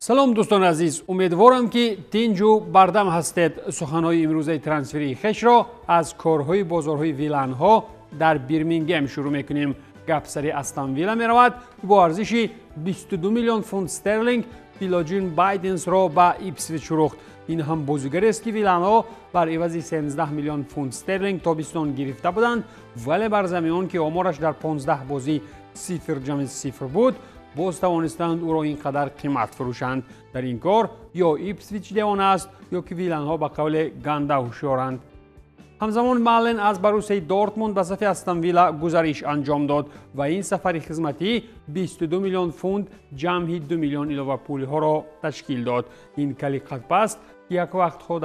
Салом, дӯстони азиз, умедворам, ки тинҷу бардам ҳастед. Суханҳои имрӯзаи трансферии хешро аз корҳои бозорҳои виланҳо дар Бирмингем шурӯъ мекунем. Гап сари Астон Вилла меравад, ки бо арзиши 22 миллион фунт стерлинг Филоҷин Байденсро ба Ипсвич фурӯхт. Ин ҳам бозигарест, ки виланҳо бар ивази 13 миллион фунт стерлинг тобистон гирифта буданд, вале бар замми он ки омораш дар 15 бозӣ 0+0 буд, боз тавонистанд ӯро ин қадар қимат фурӯшанд. Дар ин кор ё Ипсвич девона аст, ё ки виланҳо ба қавле ганда ҳушёранд. Ҳамзамон Мален аз Боруссияи Дортмунд ба сафи Астон Вилла гузариш анҷом дод ва ин сафари хизматӣ 22 миллион фунт ҷамъи 2 миллион иловапулиҳоро ташкил дод. Ин кали қадпаст, ки як вақтҳо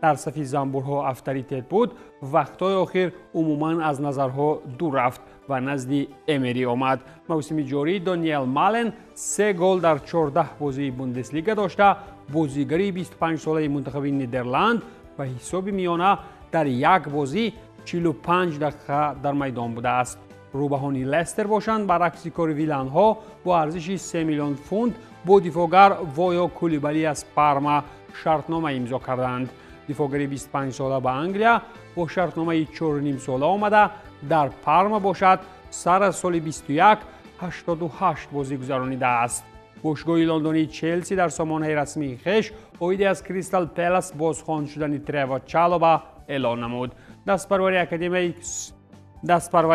дар сафи занбурҳо авторитет буд, вақтҳои охир умуман аз назарҳо дур рафт ва назди Эмери омад. Мавсими ҷорӣ Дониел Мален се гол дар 14 бозии Бундеслига дошта, бозигари 25-солаи мунтахаби Нидерланд ба ҳисоби миёна дар як бозӣ 45 дақиқа дар майдон будааст. Рӯбаҳони Лестер бошанд, баръакси кори виланҳо, бо арзиши 3 миллион фунт бо дифоъгар Воё Кулибали аз Парма шартнома имзо карданд. Дифоъгари 25-сола ба Англия бо шартномаи 4,5 сола омада, дар Парма бошад сар аз соли 21 88 бозӣ гузаронидааст. Бошгоҳи лондонии Челси дар сомонаи расмии хеш оиди аз Кристал Пелас бозхон шудани Трево Чалоба эълон намуд. Дастпарвари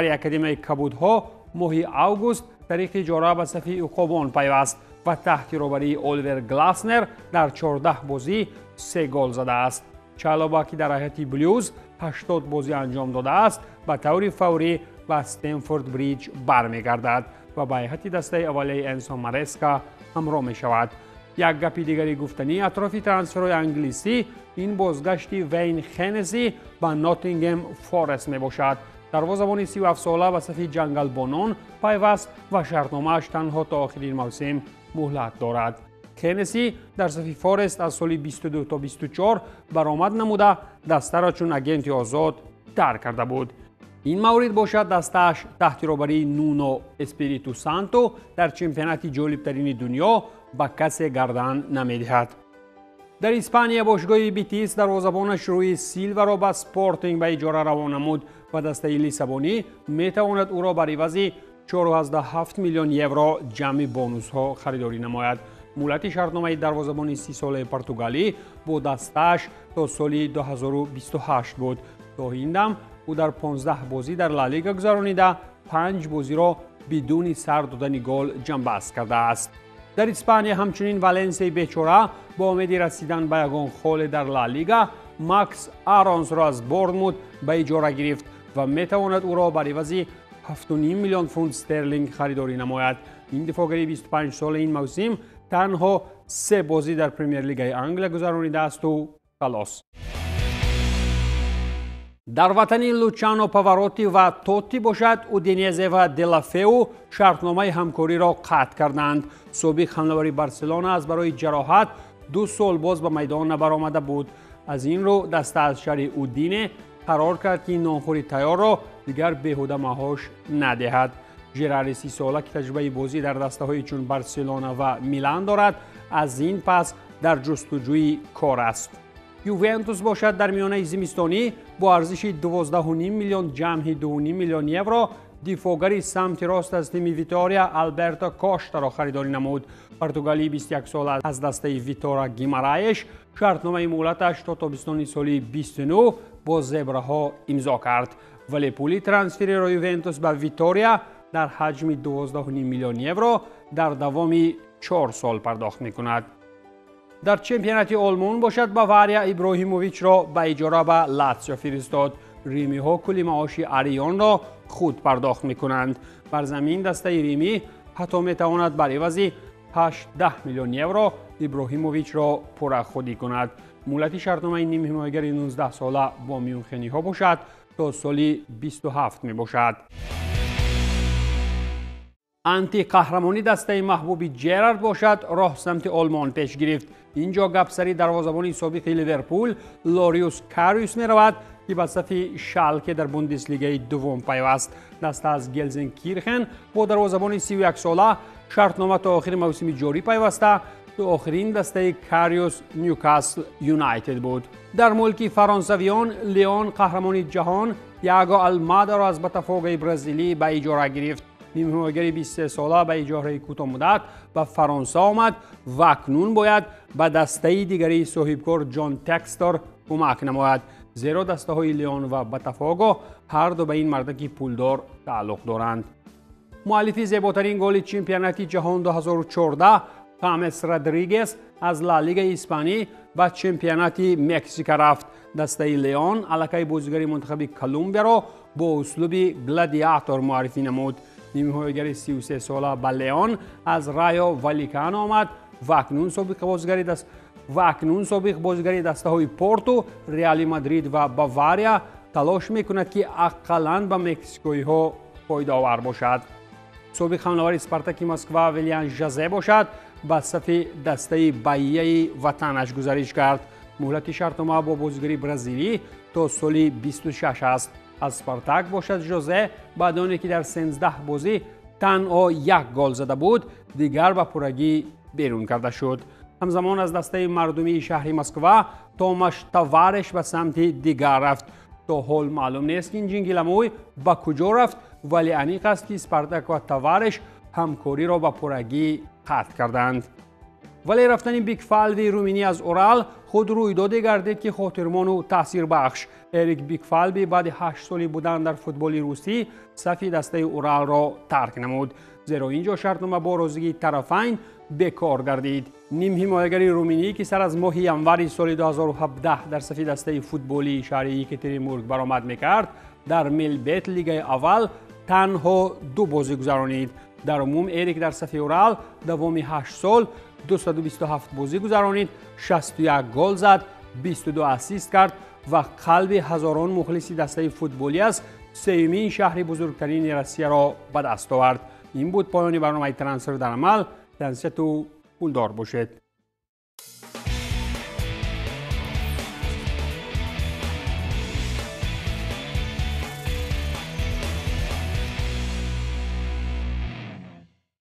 академияи кабудҳо моҳи август тариқи иҷора ба сафи уқобон пайваст ва таҳти роҳбарии Оливер Гласнер дар 14 бозӣ се гол задааст. Чалоба, ки дар ҳайати Блюз 80 бозӣ анҷом додааст, ба таври фаврӣ ба Стемфорд Бриҷ бармегардад ва ба ҳайати дастаи аввалияи Энсо Мареска ҳамроҳ мешавад. Як гапи дигари гуфтанӣ атрофи трансферҳои англисӣ ин бозгашти Вейн Хеннеси ба Ноттингем Форест мебошад. Дарвозабони 37-сола ба сафи ҷангалбонон пайваст ва шартномааш танҳо то охири мавсим муҳлат дорад. Хеннеси дар сафи Форест аз соли 22 то 24 баромад намуда, дастаро чун агенти озод тарк карда буд. Ин маврид бошад, дастааш таҳти роҳбарии Нуно Эспириту Санто дар чемпионати ҷолибтарини дунё ба касе гардан намедиҳад. Дар Испания бошгоҳи Битис дарвозабонаш Рӯи Силваро ба Спортинг ба иҷора равон намуд ва дастаи лиссабонӣ метавонад ӯро бар ивази 4,7 миллион евро ҷамъи бонусҳо харидорӣ намояд. Муҳлати шартномаи дарвозабони 30-солаи португалӣ бо дастааш то соли 2028 буд. То ин дам ӯ дар 15 бозӣ дар Ла Лига гузаронида, панҷ бозиро бидуни сар додани гол ҷамъбаст кардааст. Дар Испания ҳамчунин Валенсияи бечора бо умеди расидан ба ягон холе дар Ла Лига Макс Аронсро аз Борнмут ба иҷора гирифт ва метавонад ӯро бар ивази 7,5 миллион фунт стерлинг харидорӣ намояд. Ин дифоъгари 25-сола ин мавсим танҳо се бозӣ дар Премер-лигаи Англия гузаронидаасту халос. Дар ватани Лучано Павароти ва Тотти бошад, Удинезе ва Делафеу шартномаи ҳамкориро қатъ карданд. Собиқ ҳамлавари Барселона аз барои ҷароҳат 2 сол боз ба майдон набаромада буд. Аз ин рӯ даста аз шаҳри Удине қарор кард, ки нонхӯри тайёрро дигар беҳуда маҳош надиҳад. Жерари 30-сола, ки таҷрибаи бозӣ дар дастаҳои чун Барселона ва Милан дорад, аз ин пас дар ҷустуҷӯи кор аст. Ювентус бошад, дар миёнаи зимистонӣ бо арзиши 12,5 миллион ҷамъи 2,5 миллион евро дифоъгари самти рост аз тими Витория Алберто Коштаро харидорӣ намуд. Португалии 21-сола аз дастаи Витора Гимараеш шартномаи муҳлаташ то тобистони соли 29 бо зебраҳо имзо кард, вале пули трансфериро Ювентус ба Витория дар ҳаҷми 12,5 миллион евро дар давоми 4 сол пардохт мекунад. Дар чемпионати Олмон бошад, Бавария Иброҳимовичро ба иҷора ба Латсио фиристод. Римиҳо кулли маоши ариёнро худ пардохт мекунанд. Бар замин дастаи римӣ ҳатто метавонад бар ивази 8 миллион евро Иброҳимовичро пурра худӣ кунад. Муҳлати шартномаи нимҳимоягари 19-сола бо мюнхениҳо бошад, то соли 27 мебошад. Антиқаҳрамони дастаи маҳбуби Ҷерард бошад, роҳ самти Олмон пеш гирифт. Ин ҷо гапсари дарвозабони собиқи Ливерпул Лориус Кариус меравад, ки ба сафи Шалке дар Бундеслигаи дуввум пайваст. Даста аз Гелзенкирхен бо дарвозабони 31-сола шартнома то охири мавсими ҷорӣ пайваста. охирин дастаи Кариус Ньюкасл Юнайтед буд. Дар мулки фаронсавиён Леон қаҳрамони ҷаҳон Тиаго Алмадаро аз Ботафогаи бразилӣ ба иҷора гирифт. Нимҳимоягари 23сола ба иҷораи кӯтоҳмуддат ба Фаронса омад ва акнун бояд ба дастаи дигари соҳибкор Ҷон Текстор кӯмак намояд, зеро дастаҳои Леон ва Ботафого ҳар ду ба ин мардаки пулдор тааллуқ доранд. Муаллифи зеботарин голи чемпионати ҷаҳон 2014 Хамес Родригес аз Ла Лигаи Испанӣ ба чемпионати Мексика рафт. Дастаи Леон аллакай бозигари мунтахаби Колумбияро бо услуби гладиатор муаррифӣ намуд. Нимҳимоягари 33сола ба Леон аз Райо Валикано омад ва акнун собиқ бозигари дастаҳои Порту, Реали Мадрид ва Бавария талош мекунад, ки ақаллан ба мексикоиҳо фоидаовар бошад. Собиқ ҳамлавари Спартаки Москва Вилиан Жазе бошад ба сафи дастаи Баияи ватанаш гузариш кард. Муҳлати шартнома бо бозигари бразилӣ то соли 26 аст. Аз Спартак бошад Жозе баъд оне ки дар 13 бозӣ танҳо як гол зада буд, дигар ба пуррагӣ берун карда шуд. Ҳамзамон аз дастаи мардумии шаҳри Москва Томаш Тавареш ба самти дигар рафт. То ҳол маълум нест, ки ин ҷингиламӯй ба куҷо рафт, вале аниқ аст, ки Спартак ва Тавареш ҳамкориро ба пуррагӣ қатъ карданд. Вале рафтани Бикфалви руминӣ аз Урал худ рӯйдоде гардид, ки хотирмону таъсирбахш. Эрик Бикфалви баъди 8 соли будан дар футболи русӣ сафи дастаи Уралро тарк намуд, зеро ин ҷо шартнома бо розигии тарафайн бекор гардид. Нимҳимоягари руминӣ, ки сар аз моҳи январи соли 2017 дар сафи дастаи футболии шаҳри Екатеринбург баромад мекард, дар Мелбет лигаи аввал танҳо 2 бозӣ гузаронид. Дар умум Эрик дар сафи Урал давоми 8 сол 227 бозӣ гузаронид, 61 гол зад, 22 ассист кард ва қалби ҳазорон мухлиси дастаи футболӣ аз сеюмин шаҳри бузургтарини Россияро ба даст овард. Ин буд поёни барномаи Трансфер дар амал. Тансияту пулдор бошед.